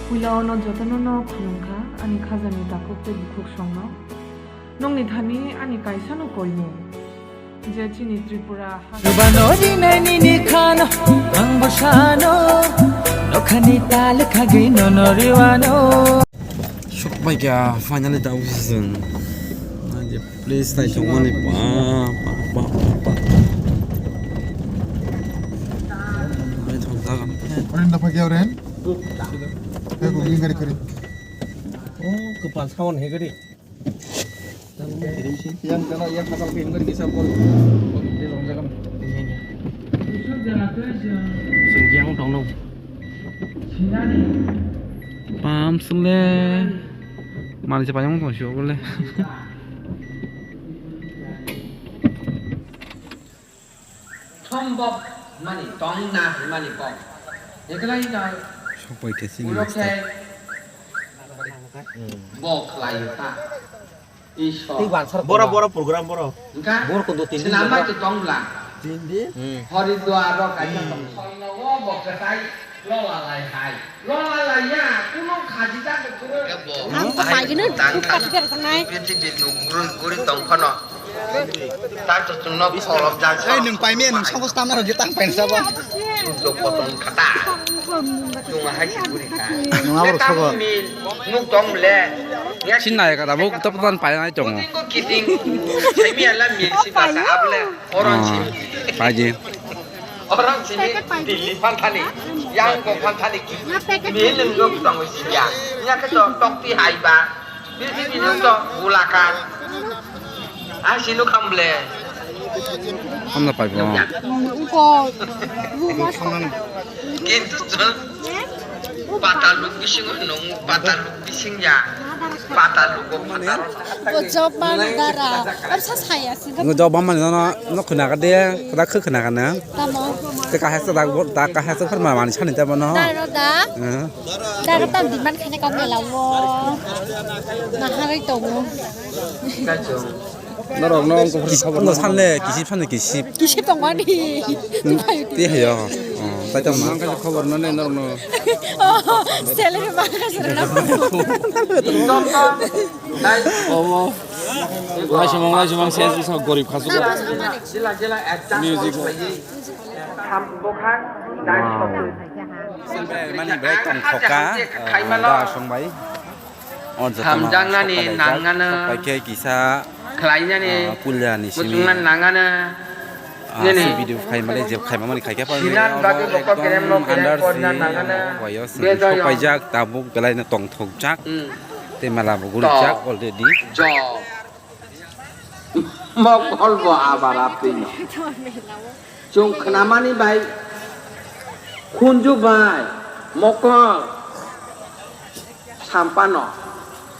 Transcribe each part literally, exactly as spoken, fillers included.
Puila ono jotono no khulumkha, ani khajani takhuk tei bukhuk songno. Nokni thani ani kaisano koimung, je chini Tripura ha- Rwbano rinai nini khano, ang bo sano, nokhani tal khagwi nono riwano. Sokbaikha, finally dausijwng. Place naithokmani ba, ba, ba, ba. Naithok jaga. Oren da phagya oren. Hei, kung gari kari. Oh, kwpal sawan hei gari. Yang kana, yang kapal ke hingga bisa pol. Pol, dia long jaga. Sing yang dong dong. Pam sele. Mani se payang tong sio bole. Thombok mani tong na hwnmani kok. Eklai no Sokbai khe chini ulo khe bo khlai kha. Ishwar. Boro, boro program boro. Hwnkha boro kondo tin din swnamma boro. Tong bla. Tin din? Hmm. Horidwar ro kaisa tong. Soino o bo kwtai lola lai hai. Lola lai ya, kuno khaji ta kwrwi. Ang to paigino, thuk kati ber tangnai. Prithibi nuk guri guri tong phano. Tar to chwngno kholop jak. Ei, nwng paimia, nwng sabo stamna rok je tang paina sabo. Sujok koton khata. Chwng hai si guri kha. Nwng abo rok sabo. Nuk tong le. Sinai ka tabuk tap tan painai tongo. Kiting. Saimi ala mil si basa able. Oron si. Paji. Orang sini Delhi phan thani, yang kong phan thani ki, mil nwng nuk tongo siya. Nya khe to tokti hai ba, bisi bisi to gulaka. Ang sinu khamble. Hamna pai bo. Uko. Kintu to pata luk bising nung pata luk bising ya. Pata luk pata. Bo job man dara. Ar sa saya. Ngo job man no no khna ka de, kada khna ka na. Tamo. Te kahasa da go, da kahasa phar ma mani sani tamo no. Daro da. Eh. Daro tam di man khane kam la wo. Na harai to wo. Norok no ko kisi khobor no sanle, kisi phane kisi. Kisi tongmani. Te hayo. Oh, tai tamo. Mang ka khobor no ne norok no. Oh, salary mang ka sir na. Omo. Laisumang, laisumang, sense bisa gorib khasuk. Music. Wow. Mani bai tong thoka, ah, da song bai. Oh, joto no hamjaknani sok pai laijak, nangano sok pai khe kisa, khlainani ah, pulia ni simi. Muchungna nangano. Ah, nini. Si video khai mani, je khai mani khai khe pa sinan bagwi bokol ekdom kerem no kerem andar korna si, nangano. Wayo si bedoyo. Sok paijak, tabuk belai no tong thokjak. Hmm. Te mela bo guri jak already. Jo. Mokol bo abar apni no. Chwng khnamani bai khunju bai mokol sampano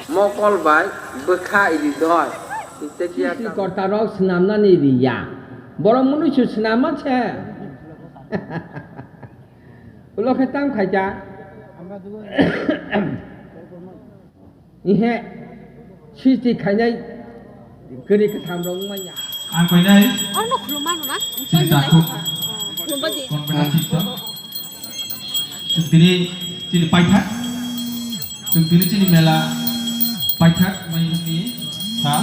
mokol bai bwkha iri doi. Srishti kortarok swnamnani ri ya. Borok mwnwi se swnamma se. Ulo khe tamo khaita. Ihe, srishti khainai kwrwi kwtham rok wngmanya. Ang koinai. Arno khulumma rwna? Chini takhuk. Khulumba di. Convener chieftain. Chwng tini chini paithak. Chwng tini chini mela paithak mai hwnni sa.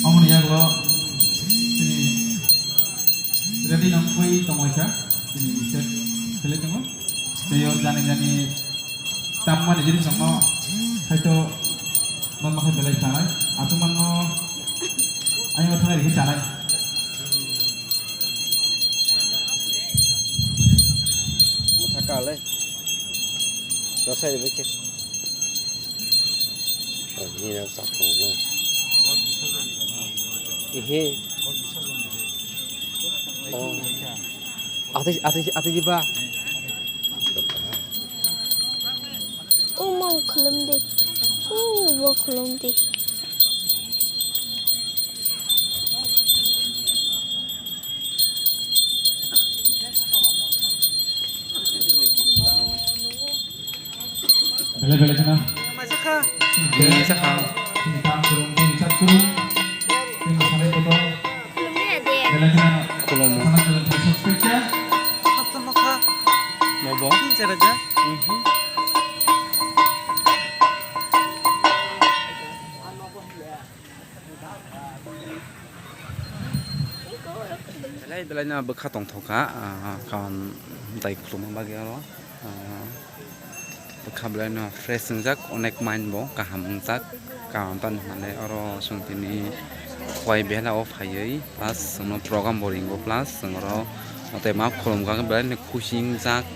Aboni yagulo chini ready nang pui tongoi kha, chini set khele tongo. Tei o jani jani tammani jinis rokno khaito norma khai belai chanai. Achumanno ayang thanai rikhe chanai. Motha kale. Rosai rwbaikhe. Nini rok chakngo no. Ehe. Oh. Atwi, atwi, atwi diba. O ma khulum de. O bo khulum de. Bele bele khna. Bele sakha. Bele sakha. Tini tam kurung, tini chat kurung. Tini sanai kotor. Bele Belai no bwkha tongthokha, ah, karon tai khulumma bagwi oro, ah, bwkha belai no fresh wngjak, onek mind bo kaham wngjak, karon tani hwnle oro chwng tini Khowai Behela o phaiwi plus chwngno program bo ringo plus chwng oro tei ma khulumkha belai no khusi wngjak,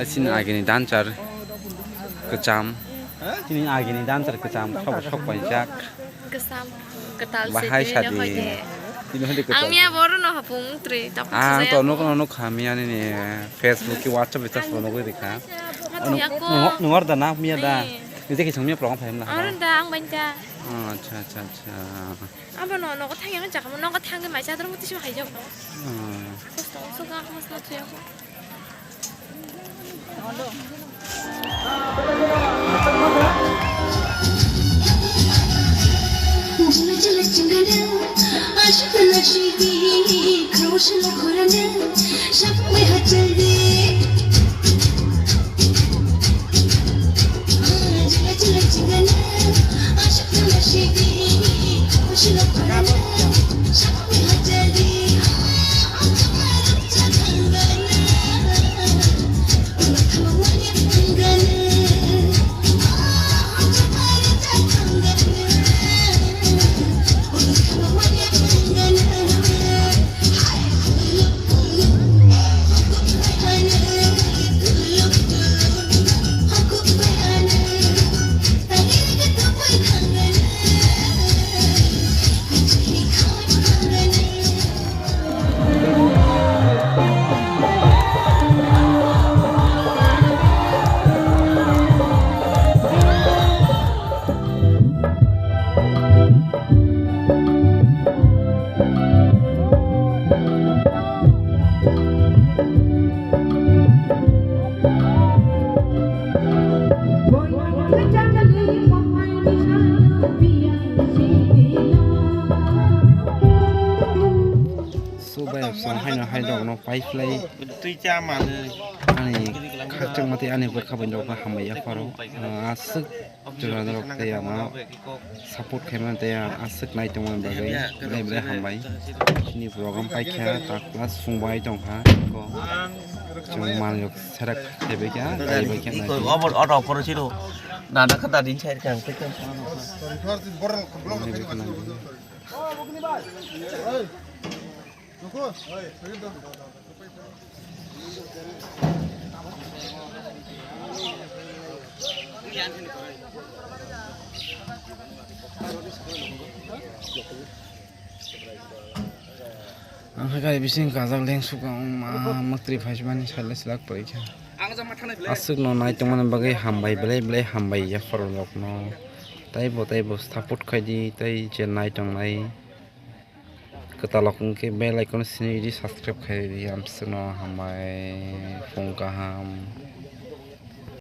chini agini dancer kwcham, chini agini dancer kwcham sok sok paijak. Kwcham, kwtal se bahai tini sadi. Tini hodi kwtal. Ang miya boro no hapung tri, tokon. Ah, ang to nuk nuk kha miya nini Facebook ki WhatsApp bita phone nugwi rikha. Nung order na miya da. Ni je ki song miya program phai mla. Oro da ang banta. Oh, acha, acha, acha. Abo no nogo thang yang jakam nogo thang mai sadar muti sima hai jok. Hmm. Kosto so ga mas na tuya. Subai option haino hai rok no pai phlai. Twi cha manwi. Ani khakchangma tei ani bwkha bai rok hambai ya pharo. Ah, aswk jora rok tei ano support khaima tei aswk nai tongma bagwi belai belai hambai. Chini program paikha ta class chwng bai tongkha. Chwng manwi rok serak khaibai kha, gaibai kha. Iko obo auto phoro siro. Nana kha da din chair kha ang tei kha. Ang khe gari bising kajak lengsuk ang ma maktri phaismani sale selak pori kha. Aswk no nai tongmani bagwi hambai belai belai hambai yaphar rok no. Taibo taibo support khaidi tei je nai tongnai. Kwtal rok hwnkhe bell icon sini di subscribe khai di, amswkno hambai phung kaham.